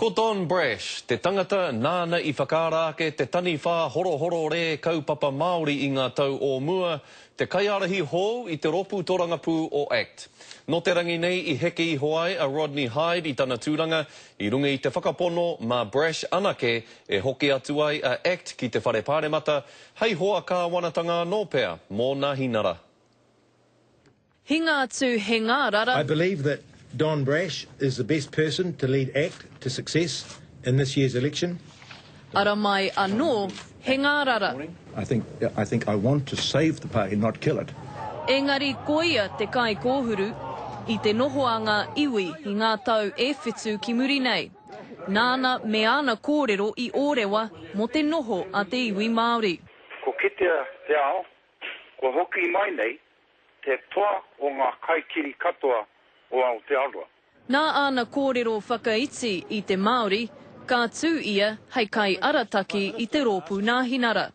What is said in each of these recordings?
Ko Don Brash, te tangata nāna i whakaara ake te taniwha horohoro rē kaupapa Māori i ngā tau o mua, te kaiārahi hou i te Rōpū Torangapū o act. Nō te rangi nei i heke iho ai a Rodney Hide i tana tūranga, i runga i te whakapono mā Brash anake e hoki atu ai a act ki te Whare Pāremata, hei hoa kāwanatanga anō pea mō Nāhinara. Hinga atu he ngārara. I believe that Don Brash is the best person to lead act to success in this year's election. Ara mai anō he ngārara. I think, I think I want to save the party, not kill it. Engari koia te kaikōhuru i te nohoanga iwi i ngā tau e whitu ki muri nei. Nāna me ana kōrero i ōrewa mō te noho a te iwi Māori. Ko kitea te ao, kua hoki mai nei Te toa o ngā kaikiri katoa o Aotearoa. Nā āna kōrero whakaiti i te Māori, ka tū ia hei kaiarataki i te Rōpū Nāhinara.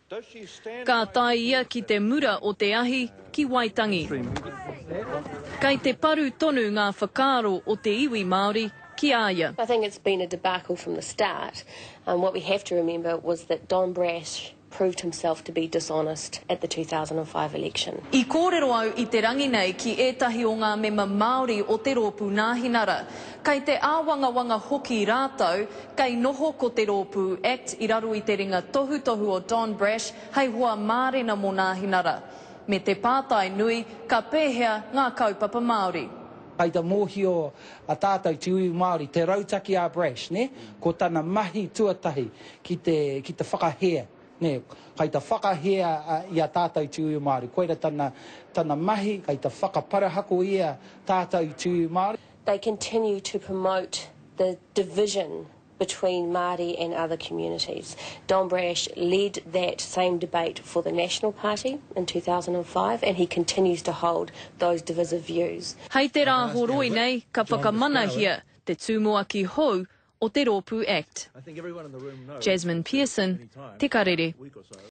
Ka tae ia ki te mura o te ahi ki Waitangi. Kei te paru tonu ngā whakaaro o te iwi Māori ki a ia. I think it's been a debacle from the start. What we have to remember was that Don Brash proved himself to be dishonest at the 2005 election. I kōrero au i te rangi nei ki ētahi o ngā mema Māori o te Rōpū Nāhinara. Kei te āwangawanga hoki rātou, kei noho ko te Rōpū act i raro i te ringa tohutohu o Don Brash hei hoa mārena mō Nāhinara. Me te pātai nui, ka pēhea ngā kaupapa Māori? Kai te mōhio a tātou te iwi Māori, te rautaki a Brash, nē? Ko tana mahi tuatahi ki te, ki te whakahē, nē? Kai te whakahē i a tātou te iwi Māori. Koira tana, tana mahi, kai te whakaparahako ia tātou te iwi Māori. They continue to promote the division between Māori and other communities. Don Brash led that same debate for the National Party in 2005 and he continues to hold those divisive views. Hei te Rāhoroi nei ka whakamanahia te tumuaki hou o te Rōpū Act. Jasmine Pearson, Te Karere.